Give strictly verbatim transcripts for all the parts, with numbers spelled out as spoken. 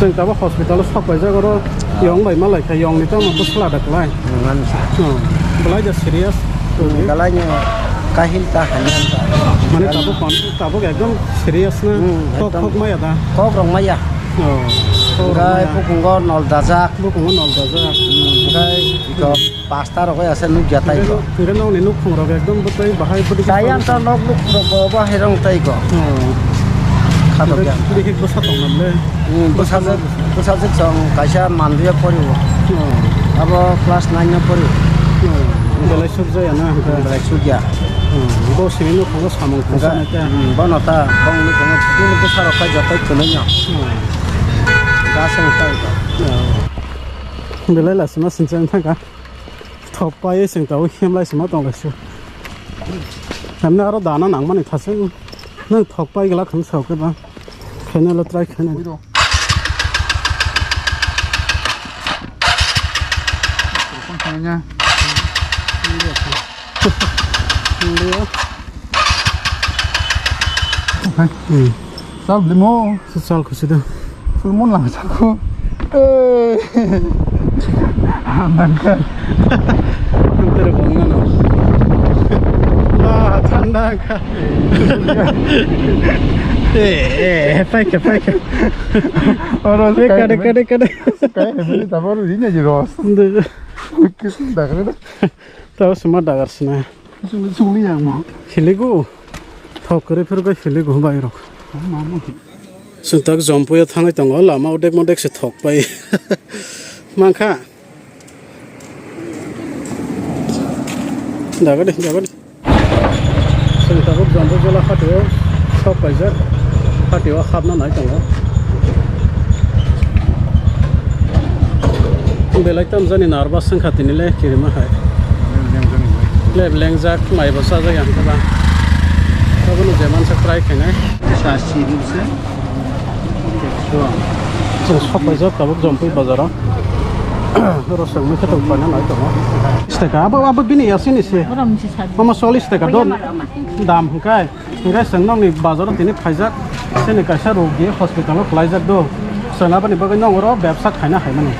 Chwng tabuk hospital o sok paijak, oro yong bai ma lai kha, yong ni tamo bwsla da kwlai. Ngan sa. Oh, belai da serious. Belai no kahil ta hanya ta. Mane tabuk kon, tabuk ekdom serious na. Hmm, thok ekdom. Thok maya da. Kok rong maya. Oh, kok rong maya. Bukungo nol dajak. Bukungo nol dajak. Hmm, hingke iko pasta rok bai asa nukya tai ko. Hingke nokni nukhung rok ekdom bwtwi bahai bwtwi. Kaya to nok nukhung rok bo bahai rong tai ko. Oh. Khatok ya. Bihik bwsa tong nam le. Hmm, bwsajwk, bwsajwk chwng kaisa manduya pori o. Oh. Abo class nine o pori o. Oh. Belai sukjaya na hingke? Belai sukya. Oh. Bo simi nukhungo samung kosong khe. Hmm, bono ta, bongni nukhungo bini bwsa rok khai joto chwlwino. Oh. Gasung tai ko. Oh. Belai lasima sinchang thangkha. Thok pai chwng tabuk himlai sima tong lai su. Hamne aro dana nangmani thasung. Nang thok pai gala thung sok ba. Khaina lo try khaina. Ui do. Khaina. Hmm. Sab limo. Sal khusi da. Full mon lang sako. Eh. Nangka. Antara bangna no. Ah, thanda ka. Eh, eh, paika, paika. Oro eh, kade, kade, kade. Kai, ini tabor ini aja ros. Ndu. Kis dagar da. Tahu semua dagar sana. Sungli, sungli yang mau. Hiligu. Thok kore phir bai hiligu bai rok. Mama. Chwng tak Jompuio thangwi tongo, lama odek modek se thok pai mankha. Jaga de, jaga de. Chwng tabuk Jompu jola hatio sok paijak, hatio hapna nai tongo. Belai tamjani nervous wngkha tini le kirima hai. Leb lengjak, mai bo chajak ya hwnkhe ba. Abono je mansa try khainai. Sa siruk se. Chwng sok paijak tabuk Jompui bazaro. Rosok mui khe tong paina nai tongo. Tris taka, abo, abo bini yasini se. Mama chollish taka do. Dam hwnkhe. Hwnkhe chwng nokni bazaro tini phaijak. Sini kaisa rogi hospital o khlaijak do. Chwng aboni bagwi nokoro bebsa khaina haimani.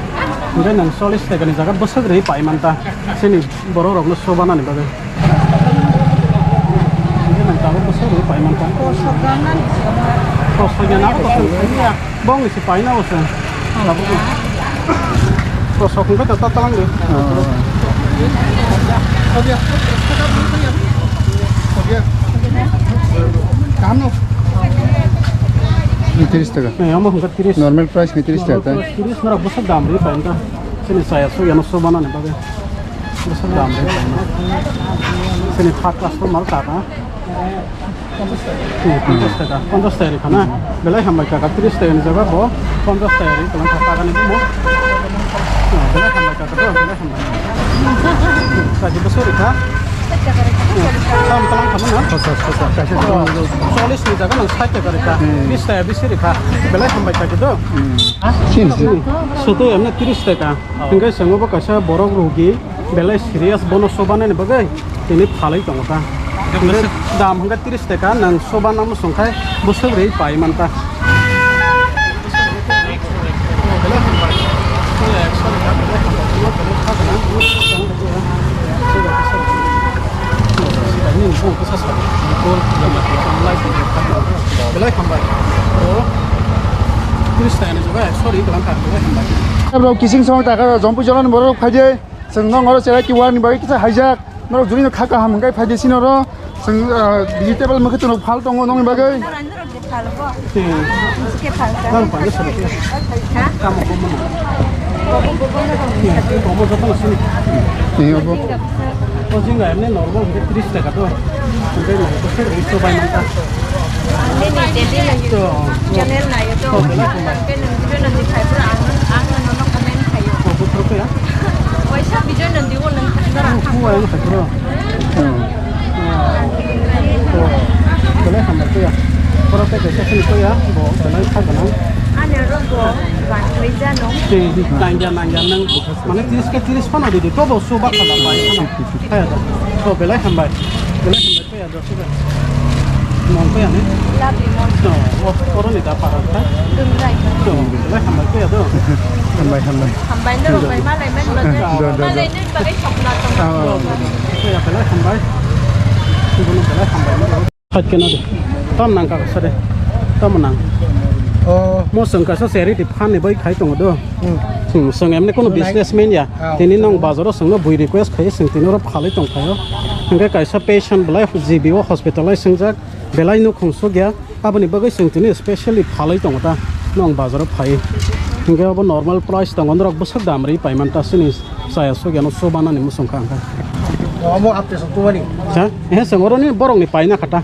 Hwnkhe nwng chollish taka ni jaga bwswk rwi pai manta. Sini Borok rokno sobanani bagwi. Hwnkhe nang tabuk bwswk rwi pai mankha. Kosok gana ni siyamo. Kosok gana ni siyamo. Bongni se paina bo se. Tabuk. Kosok hwnkhe to talang de. Kaham no? Tris taka. Eh, omo hwnkhe tris. Normal price ni tris taka. Normal price tris, norok bwswk dam rwi pai wngkha. Chini chaya suyano sobanani bagwi. Bwswk dam rwi pai wngkha. Chini third customer kaka. Hmm, ponchash taka. Ponchash taka rikha na? Belai hambai kaka, tris taka ni jaga bo ponchash taka ri kwlwng kha kaka ni bumo. Oh, belai hambai kaka, belai hambai. Kaji bwswk rikha? Tam kwlwng kha na? Ponchash, ponchash. Kaisa chollish ni jaga nang sait taka rikha. Hmm. Bis taka bisi rikha. Belai hambai kaka do. Hmm. Sini, sini. Suto emne tris taka. Hwnkhe chwng bo kaisa borok rogi belai serious, bono sobanani bagwi tini phalwi tongo ta. Hwnkhe dam hwnkhe tris taka, nang sobanamo chwngkhai bwswk rwi pai manta. Belai hambai. O, tris taka ni jaga ekso ri kwlwng kha, belai hambai. Bro, kising song taka rok, Jompu jola ni borok rok phai de. Chwng nong oro cherai kiwar ni bagwi kisa haijak. Norok juni no kha kaham hwnkhe phai de sini oro. Chwng, ah, vegetable mwkhwtwng rok phal tongo nongni bagwi. Norok de phal bo. Hmm. Nang phal de sini. Ha? Tamo komo na. Bobo, bobo na rong. Hmm, komo joto na sini. Ni obo. O jinga emne normal hwnkhe tris taka to. Hwnkhe nang to ser isto bai nang ta. Nini daily nang to. Channel nayo to. To, belai hambai. Hwnkhe nang video nang di khai pura ang, ang nang no comment khayo. O, buthro kaya? Waisa video nang di wo nang khai pura. Ku ayang khai pura. Hmm. To, belai hambai kaya. Pura kaya kaisa sini kaya, bo belai kha ganang. Ani aro bo bantwi jano. Tei nangya, nangya nang. Mane tris ke tris phano didi, tobo suba khala bai phano. Kaya da. To belai hambai. Belai hambai kaya da suba. Mon kaya ne? Labi mon. To, o, oro ni da para kha. Dum rai. To, belai hambai Hambai, hambai. Hambai norok bai malai mani bagwi. Do, do, do. Malai nini bagwi sokna tong. Ah. Belai hambai. Belai hambai. Phat kena de. Tam nang ka sare. Tam nang. Oh. Mo sengka sa seri di phan ni bai khai tong do. Hmm. Hmm, seng emne kono businessman ya. Ah, tini nong bazaro sengno bui request khai seng tini ro phalai tong khayo. Hingke kaisa patient belai G B O hospital ai sengjak belai no khungsuk ya. Aboni bagwi chwng tini specially phalwi tongo ta, nwng bazaro phai. Hingke abo normal price tongo, norok bwswk dam rwi paimanta chini chaya sugya no chubanani muchung kha hwnka. Omo apte sok tubani. Ha? He chwng oroni borokni paina kha ta.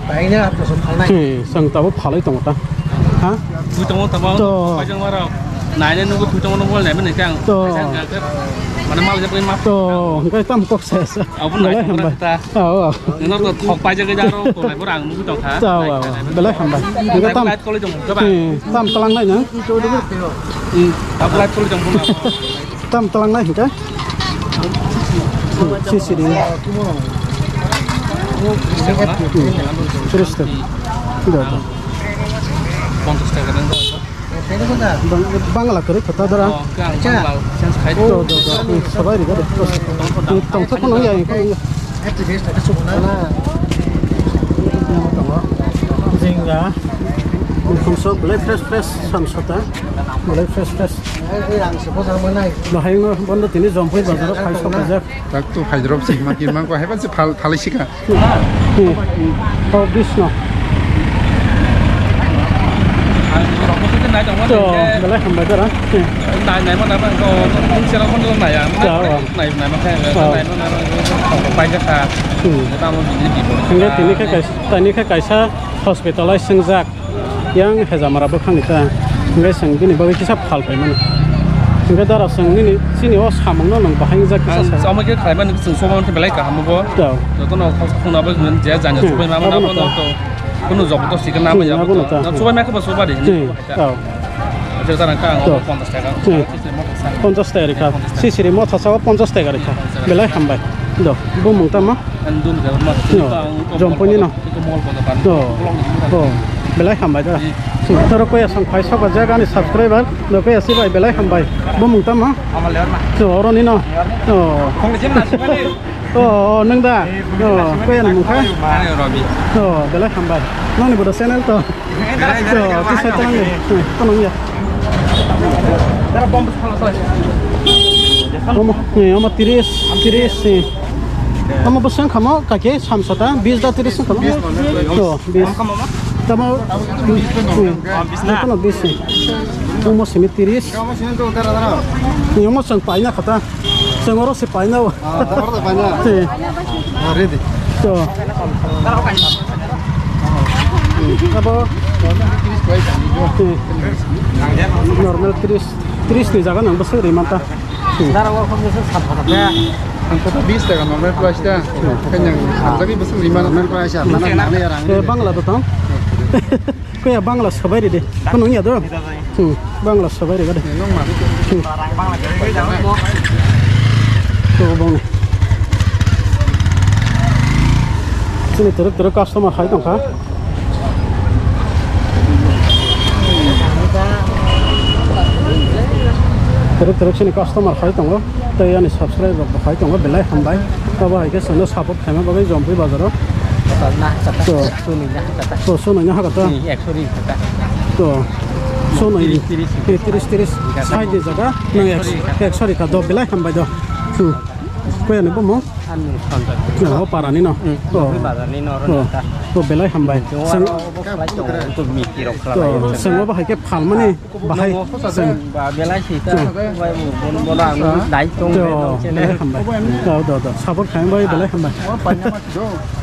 Paina apte sok phalnai. He, chwng tabuk phalwi tongo ta. Ha? Twi tongo tamo. To. Paijak maro. Naina nungwi twi tongo nungwi naimani khe ang. To. Paisa hwnka khe, mane mal jagwi ma. To, hwnka tam kok sa sa. Abo belai naithok hambai. Rwkha ta. Aw, aw. Nino to thok paijak ja aro to lai bor ang nungwi tongkha. Aw, aw. Belai hambai. Hwnka tam. Light koli jong khe ba. Hmm, tam talang nai na. Hmm, abo light koli jong khe ba. Tam talang nai hwnka. Hmm, C C D. Hmm, terus tu. Tidak. Ponchas taka nang. Bang-, Bangla kwrwi kha ta dara. Oh, khe ang Bangla change khai. Do, do, do. Hmm, sabai ri gade. Hmm, tongthok kheno ya, ya. Jingga. Khumso belai fresh fresh samsota. Belai fresh fresh. Bahai no bondo tini Jompui bazaro khai sokajak. Tak tu hai drop sih makin mangko hai ban se phal, phalai sika. Hmm. Oh, Bisno. To, belai hambai dara. Hmm. Nai, nai, mana, mana, to, mung sera mana, nai, ya. To, oh. Nai, nai, mana, to, oh. Nai, mana, mana, pai jaka. Hmm. Tamo bini di. Hingke tini khe kaisa, tini khe kaisa hospital ai swngjak. Yang Hejamara bwkhani ta. Hingke chwng bini bagwi kisa phal paimani. Hingke dara chwng nini chini o samungno nwng bahai wngjak kisa sa. Ang omo khe khlaimani chwng sobo wngkhe belai kaham bo. To. Jotono khungna bagwi je jani chubai ma mano abono to. Kunu joboto sikhe na maya abono to. Chubai ma khe ba chuba de. To. Acha dara ka ang ponchas taka. Ponchas taka rikha. Sisiri motha sawa ponchas taka rikha. Belai hambai. Do, bumung tamo? Jompui ni no. To, to, belai hambai da. Toro koya song phai sokajak ani subscriber. Do koya si bai belai hambai. Bumung tamo? To, oro ni no. To. To, nwng da. To, koya nwng kha. To, belai hambai. Noni bodo channel to. To, tisa tang ni. Kono ya. Omo, eh, omo tiris, tiris, eh. Omo bwswng khamo kake samsota, bis da tiris wng khamo? To, bis. Tamo, eh, jotono bis, eh. Omo simi tiris. Eh, omo chwng paina khata. Chwng oro se paina o. Ah, oro se paina. Eh. Ah, ready. To. Abo. Eh. Normal tiris, tiris ni jaga nang bwswk ri manta. Hmm. Dara o khum jesa sat hajar ya. Ang kota bis taka normal price ta. Kanyang hamjagwi bwswk ri mano. Normal price ya, mana nang ya rang. Eh, Bangla do tang. Koya Bangla sabai ri de. Kono ya do. Hmm, Bangla sabai ri de. Nong ma. Hmm. To bong. Sini teruk teruk customer hai tongkha. Teruk teruk sini customer hai tongo. Tei ani subscriber rok bo hai tongo, belai hambai. Abo hai khe chwngno support khaima bagwi Jompui bazaro. Na hakata. To. Suni na hakata. To, suni na hakata. Ni ekso ri hakata. To. Suni. Tiris, tiris. Eh, tiris, tiris. Sai di jaga. Nang ekso, ekso ri ka do, belai hambai do. Hmm. Koya ni bumung? Ani Sanjay. Na, o para ni no. Hmm. To. Jompui bazar ni no, oro ni ta. To, belai hambai. Chwng aro obo khlai tongo, to miti rok khlai. To, chwng obo hai khe phalmani. Bahai. Ba belai sita. Hmm. Bai bo bon bon ang dai tong. To, belai hambai. To, to, to. Sabor khai bai belai hambai.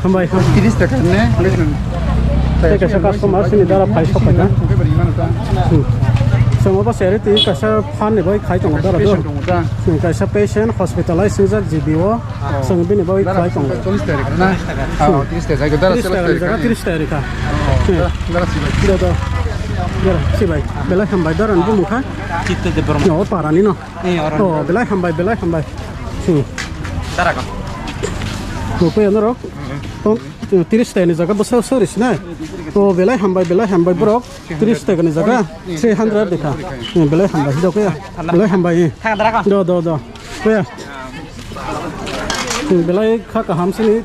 Hambai. Tiris taka ne? Tei kaisa customer sini dara phai sok paikha. Hmm. Chwng obo seri twi kaisa phan ni bai khai tongo dara do. Hmm, kaisa patient hospitalize wngjak G B O. Chwng bini bagwi khlai tongo. Cholish taka na? Ah, tiris taka. Tiris taka ni jaga tiris taka rikha. Dara, dara sibai. Dara, dara sibai. Belai hambai dara ni bumung kha. Chitta Debbarma. O para ni no. Eh, oro. Oh, belai hambai, belai hambai. Hmm. Dara ka. Bo koi ano rok. Tong. Tris taka ni jaga bwsa sori sinai. O belai hambai, belai hambai borok. Tris taka ni jaga three hundred dekha. Belai hambai, hidok ya. Belai hambai. Do, do, do. Kuya. Belai kha kaham sini.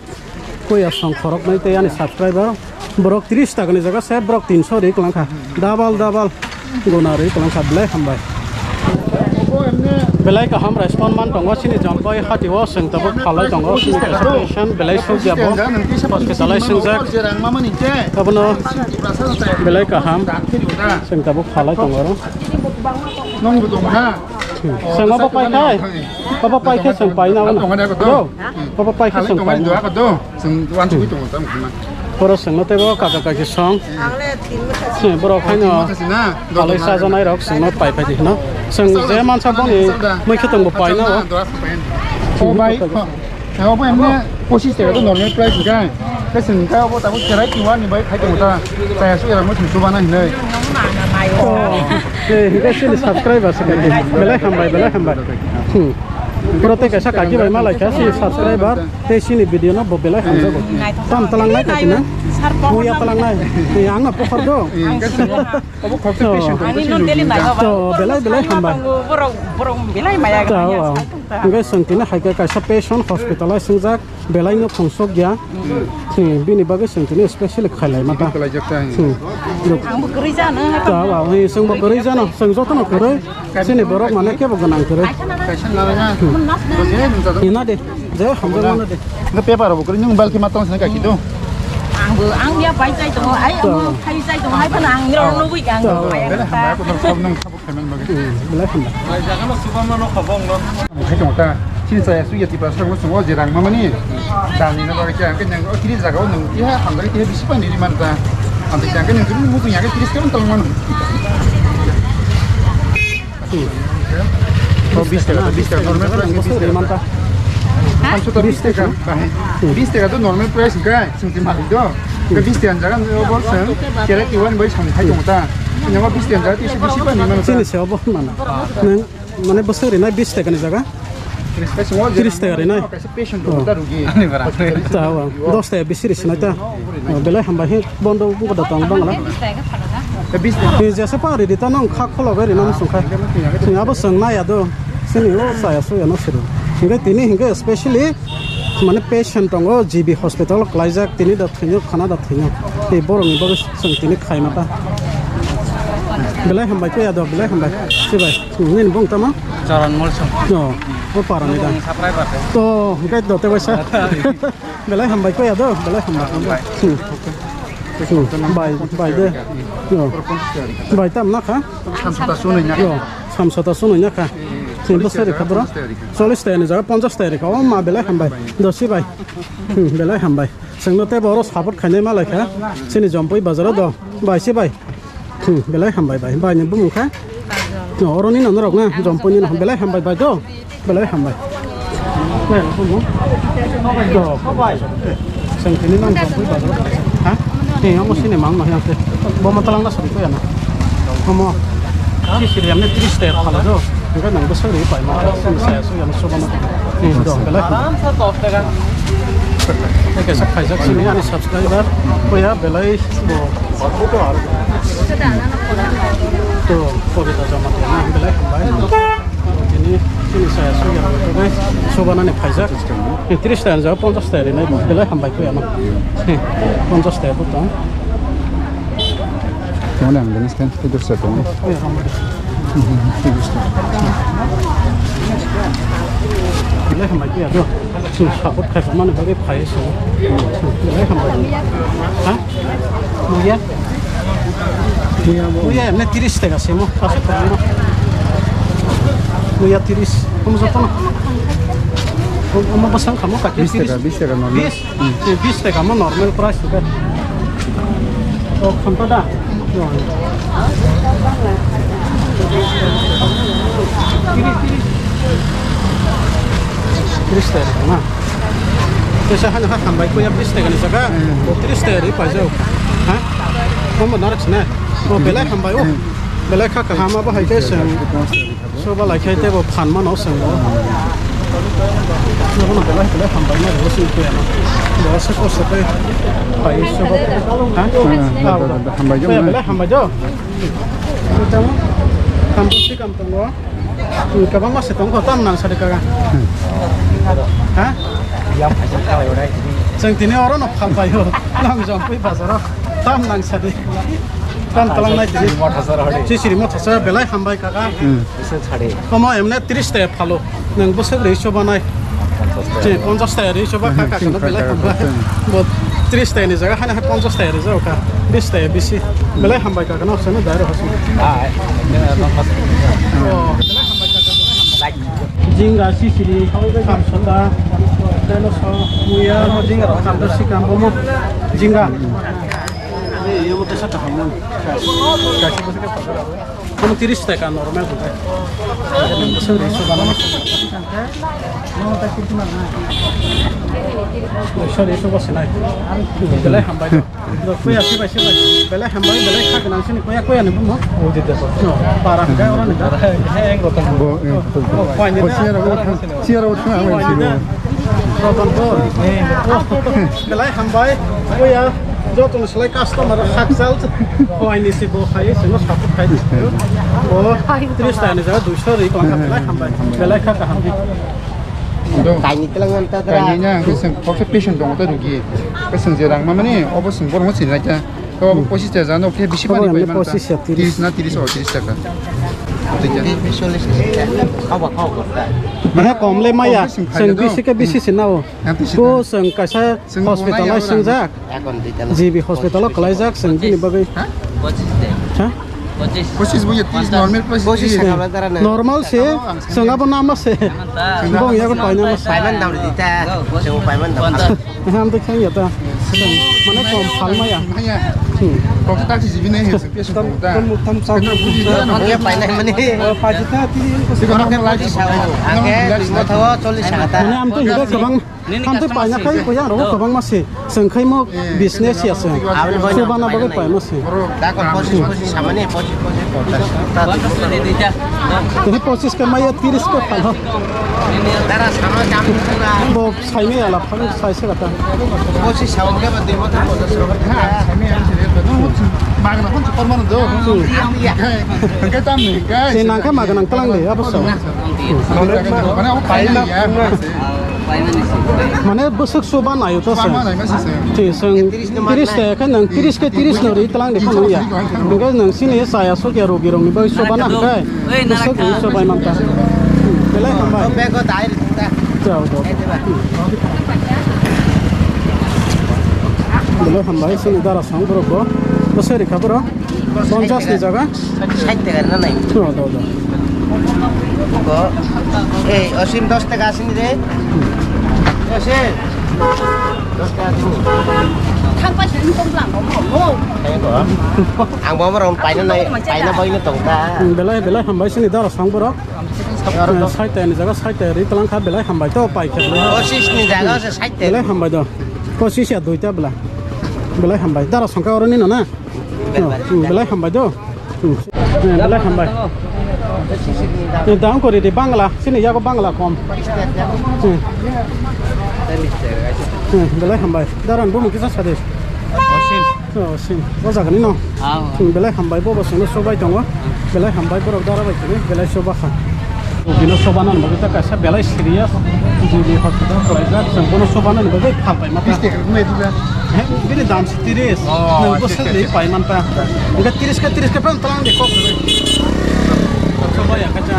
Kuya song khorok nai tei ani subscriber. Borok tris taka ni jaga se borok tinso ri kwlangkha. Double, double. Guna ri kwlangkha, belai hambai. Belai kaham respond man tongo, chini Jampui hati o chwng tabuk phalai tongo, chini consultation belai sukya bo. Hospital ai swngjak. Abono belai kaham chwng tabuk phalai tongo oro. Chwng obo pai khai, obo pai khe chwng pai na. Obo pai khe chwng pai na. Chwng uansugui tongo, tamo khe ma. Borok chwngno teibo kaka kaki song. Ang le tin mwthasi. Borok haino mwthasi na, phalwi chajanai rok chwngno pai phai di hino. Chwng je mansa boni mui khe tongbo pai na o. Dua khe pai. O bai, ha, obo emne pochis taka to normal price hwnkhe. Tei chwng hwnkhe obo tabuk cherai kiwa ni bai khai tongo ta. Chaya su era mo chwng chuba na hinwi. Oh, eh, hwnkhe chini subscriber se kaki. Belai hambai, belai hambai. Hmm. Borok tei kaisa kaki bai ma lai kha chini subscriber. Tei chini video no bo belai hamjago. Tam talangnai kaki na? Muya talangnai. Tei ang no pokhor do. Obo khoroksa patient tong. Ani non daily nai ba. To, belai, belai hambai. Borok, borok belai maya. To, hwnkhe chwng tini hai khe kaisa patient hospital o swngjak, belai no phongsok ya. Bini bagwi chwng tini specially khailai ma ta. Kalaijak ta. Ang bo kwrwi jano. To, chwng bo kwrwi jano, chwng joto no kwrwi. Chini borok mane kebo gwnang kwrwi. Kaisa nalai na. Ina de, je hamjak mano de. Nge paper bo kwrwi nung balki matang sene kaki do. Ang bo, ang ya pai chai tongo, ai, ang khai chai tongo, hai phano ang nirok nugui kha, ang pai ang. Belai hambai, ako dal sab nung sabuk khaimani bagwi. Belai hambai. Bai jaga no subama no khabong no. Ang khai tongo ta. Chini chaya su ya Tiprasa rok no chungo je rang mamani. Dal ni na bagwi khe ang khe nang o tris jaga o nung kiha hamjak kiha bisi pani ri man ta. Ang khe ang khe nung tris mutu ya khe tris khe tong man. O bis taka, bis taka, normal price bis taka. Samsota bis taka, bis taka to normal price hwnkhe, chwng twi malik do. Hwnkhe bis taka jaga ni obo chwng, cherai kiwan bai samung khai tongo ta. Nang bis taka jaga twi bisi pani mano ta. Chini se obo mano. Nang mane bwswk rinai bis taka ni jaga? Tris taka rinai. Patient rok ta rugi. Ta wa, dos taka bisi ri sinai ta. Belai hambai he bondo bugo da tong bangla. Ni jesa pa ri di ta nong kha kholo ga ri nam sung kha. Sing abo sung na ya do. Sini o sa ya so ya no siru. Hingke tini hingke specially mane patient tongo G B hospital klaijak tini da thinyo khana da thinyo. Tei borok ni bagwi sung tini khai mata. Belai hambai ko ya do, belai hambai. Sibai. Nini bung tama? Charan Molsong. No, o para ni da. Bung saprai bate. To, hingke do te waisa. Belai hambai ko ya do, belai hambai. Hambai. Hmm. Hmm. Bai, bai de. No. Bai tam na kha? Samsota sunoi na. Yo, samsota sunoi na kha. Sing bwswk ri kha bro? Chollish taka ni jaga ponchash taka ri kha. O ma belai hambai. Do sibai. Hmm, belai hambai. Singno te boro support khainai ma lai kha. Sini Jampui bazar o do. Bai sibai. Hmm, belai hambai bai. Bai ni bumung kha? No, oro ni no norok na, Jampui ni no. Belai hambai bai do. Belai hambai. Bai, bumung. Do, bai. Seng tini nang Jampui bazar. Ha? Ni omo sini mang no yang te. Bo ma talang na sari ko ya na. Omo. Si siri amne tris taka phala do. Enggak nang besar ri pai ma. Sini saya su yang su ba na. Ni do, belai hambai. Oke, sak khaijak sini ani subscriber. Ko ya belai bo. To, Kobita Jamatia na, belai hambai. Tini, tini saya suya, belai sobanani phaijak. Tris taka jao, ponchash taka rinai, belai hambai kuya no. Ponchash taka buta. Tongoni ang dini stand, itu sa tong. Belai hambai kuya do. Chwng support khaimani bagwi phai se. Belai hambai. Ha? Muya? Muya bo. Muya emne tris taka se mo. Aswk kwbangma. Muya tris. Omo jotono. Omo bwsang kamo kaki bis taka, tris. Bis taka normal. Bis? Hmm. Bis taka mo normal price se. O khonto da. Tris taka na. Tesa hano ha hambai kuya bis taka ni jaga. Hmm. Tris taka ri paijao. Ha? Omo narak sina. O belai hambai o. Hmm. Belai kha kaham abo hai khe seng. Soba lai khe tebo phan mano seng bo. Nono belai belai hambai na rw sini kuya no. Bo se ko se kai. Pai se bo. Ha? Hmm, hambai jo. Belai hambai jo. Tamo. Hambai si kam tongo. Kabang ma se tongo tam nang sadi kaga. Ha? Yang phaisa kawai orai. Chwng tini oro no phal paio. Nang jom pui bazaro. Tam nang sadi. Tam talang nai tini. Sisiri mo thasa belai hambai kaga. Hmm. Komo emne tris ta phalo. Nang bwswk rwi soba nai. Ponchas ta. Che, ponchas ta rwi soba kha, kha, kha, belai hambai. Bo tris ta ni jaga hana ponchas ta rwi jaga kha. Bis ta bisi. Belai hambai kha, kha, no, sano dai ro hasu. Ah, eh, eh, eh, eh. Oh, belai hambai kha, kha, belai hambai. Jinga sisiri, kamsota, dinosaur, muya, jinga ro, kamdo si kambo mo. Jinga. Kamu tiris taka normal ko. Sorry, so bose nai. Belai hambai. Kuya sibai sibai. Belai hambai, belai kha gwnang sini kuya kuya ni bumo. Para hangkai ora ni. Bo, eh, Siara bo thang, siara bo thang ang si bo. Rotonpur. Belai hambai. Kuya. Joto ni slai customer hakjal. Kuai ni si bo khai, sino support khai. Bo tris ta ni jaga duiso ri ko belai hambai. Belai kha kaham. Kaini telang ngan ta. Kaini na, ang sing kok patient dong ta rugi. Ka sing je rang ma mani, obo sing borong sing lai ta. To obo pochis ta jano, ke bisi pani pai man ta. Pochis ya, tiris. Tiris na, tiris o, tiris taka. Tiris, chollis. Khao ba, khao ba. Mana komle maya, sing bisi ke bisi sinao. Ko sing kaisa hospital ai singjak. G B hospital o kwlaijak, chwng bini bagwi. Ha? Pochis bo ya, tiris normal, pochis. Pochis taka dara na. Normal se, chwng abo nama se. Bong yago paina nama se. Paiman dam di ta. Chwng paiman dam. Ham de khang ya ta. Mane kom phal maya. Maya. Hmm. Kok ta si jibi nai he, se pesa kok ta. Tam, tam, tam, tam. Kok ya paina mani. Pajita tini. Siko ham lai. Pochis taka. Ang ke, lima thawa, chollis taka ta. Mane am to hida kabang. Hamtwi paina khai ko yang rogo kwbangma se. Chwng khai mo business ya se. Chubana bagwi paima se. Dakon pochis pochis samani pochis pochis porta. Tini pochis ke maya tiris ke phalo. Dara sama jam pura. Bo saimi ala phang sai se kata. Pochis samani ke ba dui mota porta. Magna kon chupar mano do. Hingke tam ni, guys. Te nangkha magna nang talang de, abo so. Mane, o paina ya. Mane, bwswk chuba naio to se. Chuba naima se se. Twi chwng tiris ta khe nwng tiris ke tiris no ri tlang de phano ya. Hingke nwng sini chaya sokya rogi rokni bagwi chuba na hwnkhe bwswk ri chubai man ta. Belai hambai. Bego dai ri ta. Chao, chao. Belai hambai sini dara sang borok bo. Bwswk ri kha borok. Ponchas ni jaga? Sait taka na nai. Oh, do, do. Ko, eh, Osim dos taka asini de. Osim. Dos taka asini. Thangpa sini tong lang, oh, oh. Ayo ko. Ang bo morong paina nai, paina boy na tong ta. Hmm, belai, belai hambai sini dara sang borok. Eh, sait taka ni jaga, sait taka ri tlang kha, belai hambai to pai khe. Osim ni jaga, sait taka. Belai hambai do. Ko sisi ya duita bela. Belai hambai. Dara sangka oro ni no na? Hmm, belai hambai do. Hmm. Eh, belai hambai. Eh, dang kori di Bangla. Sini yago Bangla kom. Hmm. Hmm, belai hambai. Daran bumu kisa sade. Osim. Oh, sim. O jaga ni no? Ah. Hmm, belai hambai bo bo sino sobai tongo. Belai hambai borok dara bai kini belai soba kha. Bino soba nan bagwi ta kaisa belai serious. G B hospital khlaijak, chwng bono soba nani bagwi phal pai mata. He, bini dam se tiris. Oh, nwng bwswk ri pai man ta. Hingke tiris khe, tiris khe phan tlang de kok. Soba ya kacha.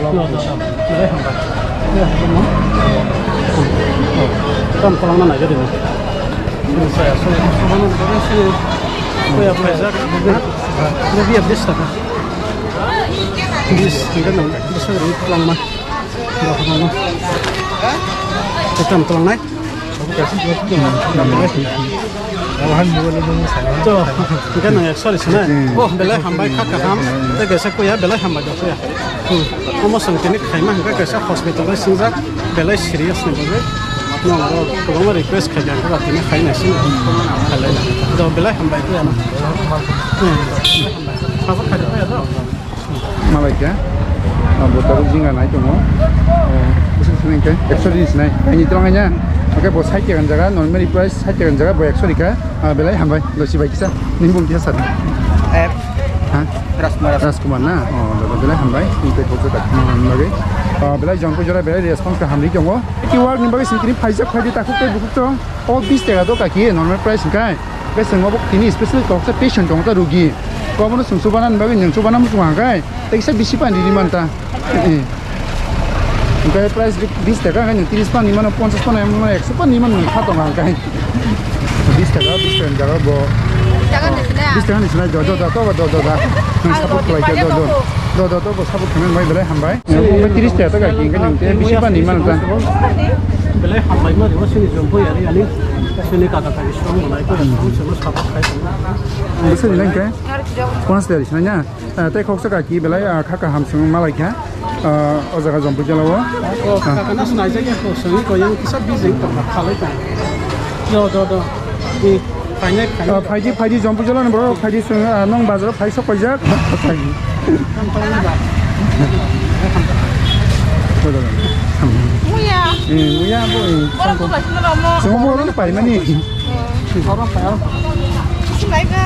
No, no, no. Belai hambai. Tam kolong na nai gari. Saya so, soba nani bagwi se. Koya phaijak. Lebih habis tak? Bis, hingke nwng bwswk ri twlangma. Rok kwbangma. Kwtam twlangnai. To, hingke nwng ek sori sanai. Oh, belai hambai kha kaham. Tei kaisa kuya belai hambai do kuya. Hmm. Omo chwng tini khaima hingke kaisa hospital o singjak belai serious ni bagwi. Nwng oro kwbangma request khaikha hingke ba tini khainai sini. Khailai. Do belai hambai kuya no. Hmm. Sabo khaidi kuya do. Malai khe? Bo tabuk jinga nai tongo. Bwswk sini hwnkhe ekso ri sinai. Ani tong anya. Oke, bo sait taka ni jaga, normal price sait taka ni jaga, bo ekso rikha. Ah, belai hambai, dosi bai kisa. Nini bung kisa sar. F. Ha? Rajkumar. Rajkumar na? Oh, belai hambai. Ini tei photo tak. Hambai. Ah, belai jangkujora belai response ka hamri tongo. Ki work ni bagwi sini kini phaijak phaidi takhuk tei bukhuk tong. O bis taka do kaki normal price hwnkhe. Be chwng obo tini special koksa patient tongo ta rugi. Obono chwng chubana ni bagwi nwng chubana muchung hwnkhe. Teisa bisi pani ri man ta. Eh. Hwnkhe price bis taka hwnkhe nwng tris pani mano, ponchas pani mano, ekso pani mano nwng kha tongo hwnkhe. Bis taka, bis taka ni jaga bo. Jaga ni sina. Bis taka ni sina, do, do, do, do, do, do, do. Nwng support khlai khe, do, do. Do, do, do, bo support khlaimani bagwi belai hambai. Nwng tris taka taka hwnkhe nwng tei bisi pani mano ta. Belai hambai ma rima sini jompo yari ani. Sini kaka kaki strong manai ko, strong support khlai tongo. Bwswk ni hwnkhe? Ponchas taka ni sina ya? Ah, tei khoksa kaki belai, ah, kha kaham chwng malai kha. Ah, o jaga Jompuijala o. O, ah, kaka no sinai jak ya ko, sini ko yang kisa busy ko, khalai tong. Do, do, do. Ni, phainai, phainai. Ah, phaidi, phaidi Jompuijala ni borok phaidi chwng, ah, nong bazar o phai sok paijak. Phaidi. Muya. Eh, muya bo, eh, sangko. Chwng bo oro paimani. Oro paya. Sini ka.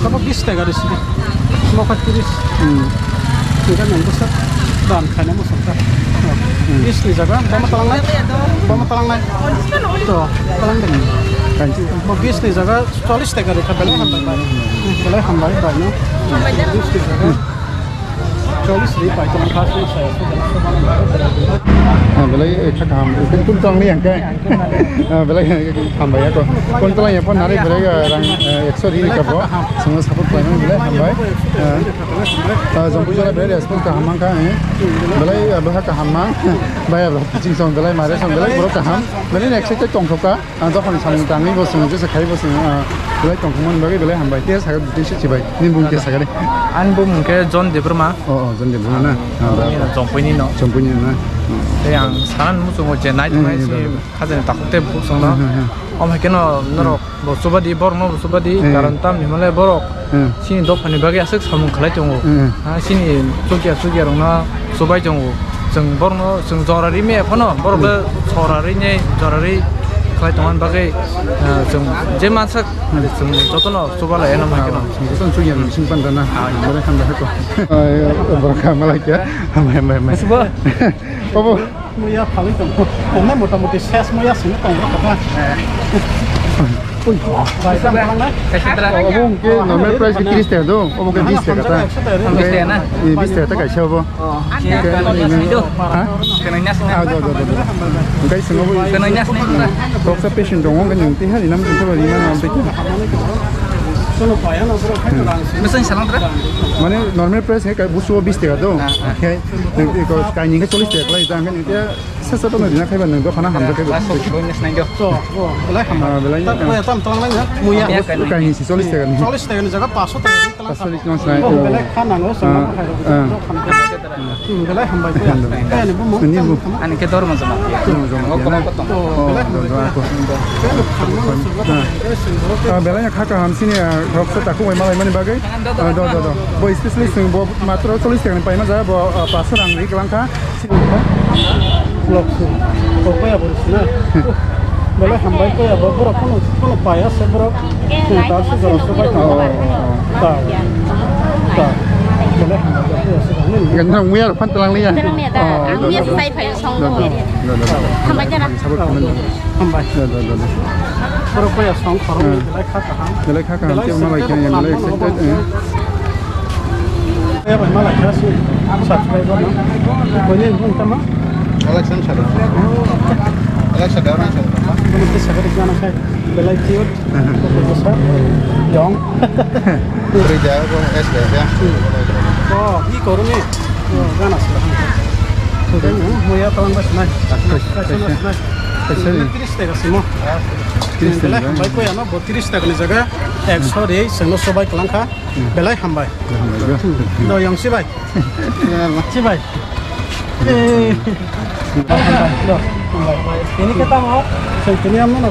Kabo bis taka risi. Mokha tiris. Hmm. Tingka nang busa. Dan khana mo sangka. Hmm. Bis ni jaga, bama talang nai. Bama talang nai. To, talang dai. Thank you. Bo bis ni jaga, cholis taka rikha belai hambai bai. Belai hambai bai no. Bis ni jaga. Cholis ri pai tong kha su sa su. Ah, belai, eh, kha kaham. Kun tong ni yang kai. Ah, belai, eh, hambai ya ko. Kun tong yang pon nari belai, eh, rang, eh, ekso ri ka bo. Sungno support khlaimani belai hambai. Ah, ah, Jompuijala belai response kaham mang kha, eh. Belai, eh, belai kaham mang. Bai abo pitching song belai, mare song belai, borok kaham. Belai next side tong thok kha. Ah, dophani samung tangwi bo chwng jesa khai bo chwng, ah, belai tongthokmani bagwi belai hambai. Tei sakha tei se chibai. Nini bumung tei sakha de. Ani bumung khe John Debbarma. Oh, oh, John Debbarma na. Ah, da, da. Jompuini no. Jompuini no na. Hmm. Tei ang sanan muchungo je nai tongnai sini khajani takhuk tei bukhuk songno. Hmm, hmm, hmm. Om hai kheno norok bo chubadi, borokno bo chubadi, hmm, karon tamni hwnle borok Hmm. Chini dophani bagwi aswk samung khlai tongo. Hmm. Ha, chini chukya chukya rokno chubai tongo. Chwng borokno chwng jora ri maya phano borok le jora ri nai, jora ri khlai tongmani bagwi, ah, chwng je mansak chwng jotono chuba lai eno mai kheno. Chwng jotono chukya rok sing pan dana. Ah, iya. Bore khanda hako. Ai, borok kha malai kya. Hambai, hambai, hambai. Obo. Muya phalwi tongo. Ene motamuti ses muya sini tongo kata. Ui, bai, tang tang na. Kaisa dra. Obo hwnkhe normal price khe tris taka do, obo khe bis taka ta. Bis taka na? Eh, bis taka ta kaisa obo. Oh. Hwnkhe, kwnwi nasni do. Ha? Kwnwi nasni. Ah, do, do, do, do. Hwnkhe swngo bo. Kwnwi nasni. Toksa patient tongo, hwnkhe nwng tei hari nam tongsa bai rima nam tei. Bwswng salang tra? Mane normal price khe busu bis taka do. Ah, ah. Khe, khe, khe, kaini khe cholis taka lai ta, hwnkhe nwng tei Sasa to nang khaiba nang dokhana hamjak khe. Last week bonus nai do. So, oh, belai hambai. Ah, belai. Tak boya tam tang nang muya. Kaini si cholis taka ni. Cholis taka ni jaga paso taka ni tang. Paso taka ni. Oh, belai kha nang o. Hmm, belai hambai ko ya. Ani bu. Ani ke dor ma jama. Oh, belai hambai. Ah, belai kha kha hamsini, ah, rok sa taku bai malai mani bagwi. Ah, do, do, do. Bo specially sing bo matro cholis taka ni paima ja bo, ah, paso rang ri klang kha. Lok su. Ko koya bo sina. Belai hambai koya bo borok kono kono paya se borok. Sing ta su jora su bai ta. Ta. Ta. Belai hambai koya se. Gan nang muya phan talang liya. Talang liya ta. Oh, ang muya sai phai song do. Hambai jana. Hambai. Borok koya song khorok belai kha kaham. Belai kha kaham khe malai khe belai excited. Ya, bai, malai kha si subscriber no. Boni bung tama? Alex Sam Sada. Alex Sada, orang Sada. Boni kisa kari jana khai. Belai cute. Besa. Young. Beri jauh, bro, es ya. Oh, i koroni. Oh, gana sila. Muya talang bas nai. Kaisa nai. Kaisa ni. Tris taka simo. Tris taka. Belai hambai koya no, bo tris taka ni jaga. Ekso ri, sengno sobai kalang kha. Belai hambai. Belai hambai, ya. Do yang sibai. Sibai. Eh. Do, hambai. Ini kita mau, sentini amo no.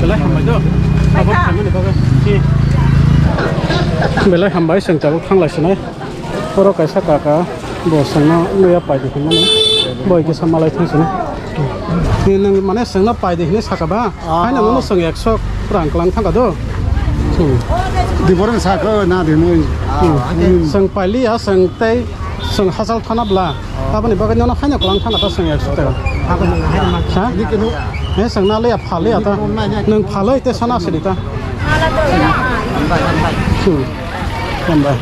Belai hambai do. Abo khaimani bagwi. Belai hambai, chwng tabuk thanglai sinai. Oro kaisa kaka bo chwngno nuya paidi hinmani. Bo kisa malai thang sinai. Ni nwng mane chwngno paidi hinwi saka ba? Ah. Haino nono chwng ekso rang kwlang thangkha do. Hmm. Di borok ni saka na di nui. Hmm. Chwng pailiya, chwng tei chwng hachal thana bla. Aboni bagwi nono haino kwlang thangkha ta chwng ekso taka. Ha? He chwng na liya phaliya ta. Nwng phalwi te sana sidi ta. Hmm. Hambai.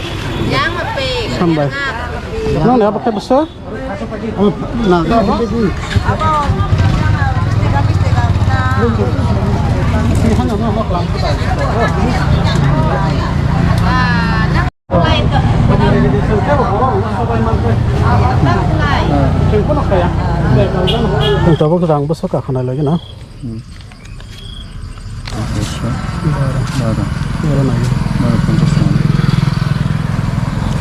Hambai. Nong ni abo khe bwswk? Tabuk rang bwswk kakhanai lagi na? Hmm. Baro. Baro nai. Baro ponchas taka.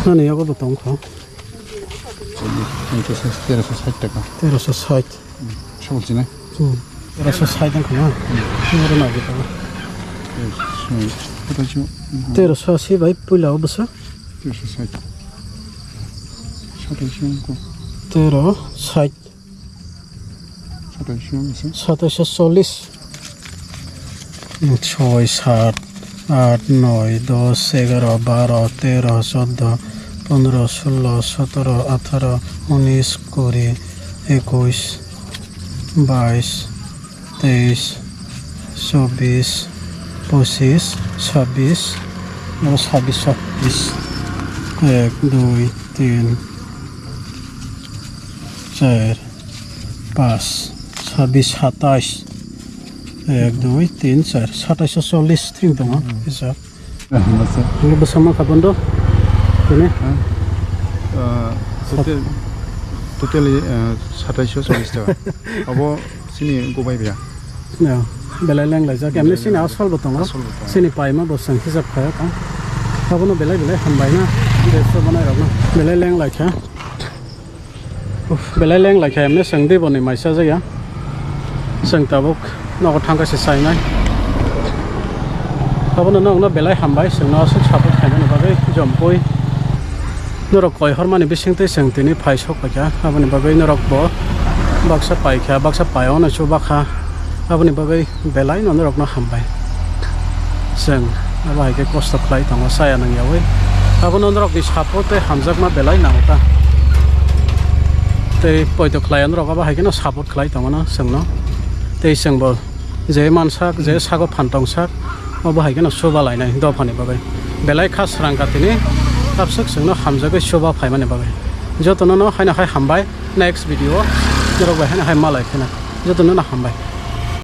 Nani yago bo tong kho. Teroso sait taka. Teroso sait. Sabul sini. Hmm. Teroso sait ang khana. Baro nai ta. Teroso sait. Teroso asi bai puila o bwsa. Teroso sait. Satais ko. Tero sait. Satais ko. Satais chollis. Choi, sat, at, noi, dos, egaro, baro, tero, soddo, pondro, sullo, sotoro, atharo, unis, kuri, ekuis, bais, teis, chobis, pochis, sabbis, oro sabbis, sabbis. Ek, dui, tin, Char, pas, sabis, satais. Ek, dui, tin, char. Satais o chollis thing tongo, hisab. Masa. Ini bersama kapan do? Ini? Hah? Eh, total, totally, eh, satais o chollis taka. Abo sini gubai bia. Ya, belai leng laijak. Emni sini asol bo tongo. Asol bo tongo. Sini paima bo sang hisab khaya tong. Abono belai belai hambai na. Deso banai rok na. Belai leng laikha. Uf, belai leng laikha emne chwng diboni maisa jaya. Chwng tabuk nogo thangkha se chainai. Abono nokno belai hambai chwngno aswk support khainani bagwi jompui. Norok koi hormani bisingtwi chwng tini phai sok paikha. Aboni bagwi norok bo baksa paikha, baksa paio no chubakha. Aboni bagwi belai no norokno hambai. Chwng abo hai khe kosto khlai tongo, chaya nang yaui. Abono norokni support tei hamjakma belai nango ta. Tei poito khlai norok abo hai kheno support khlai tongo no chwngno. Tei chwngbo je mansak, je sago phan tongsak, abo hai kheno chuba lainai dophani bagwi. Belai kha srang ka tini, abswk chwngno hamjagwi chuba phaimani bagwi. Jotono no haino hai hambai, next video norok bai haino hai malai kheno. Jotono no hambai.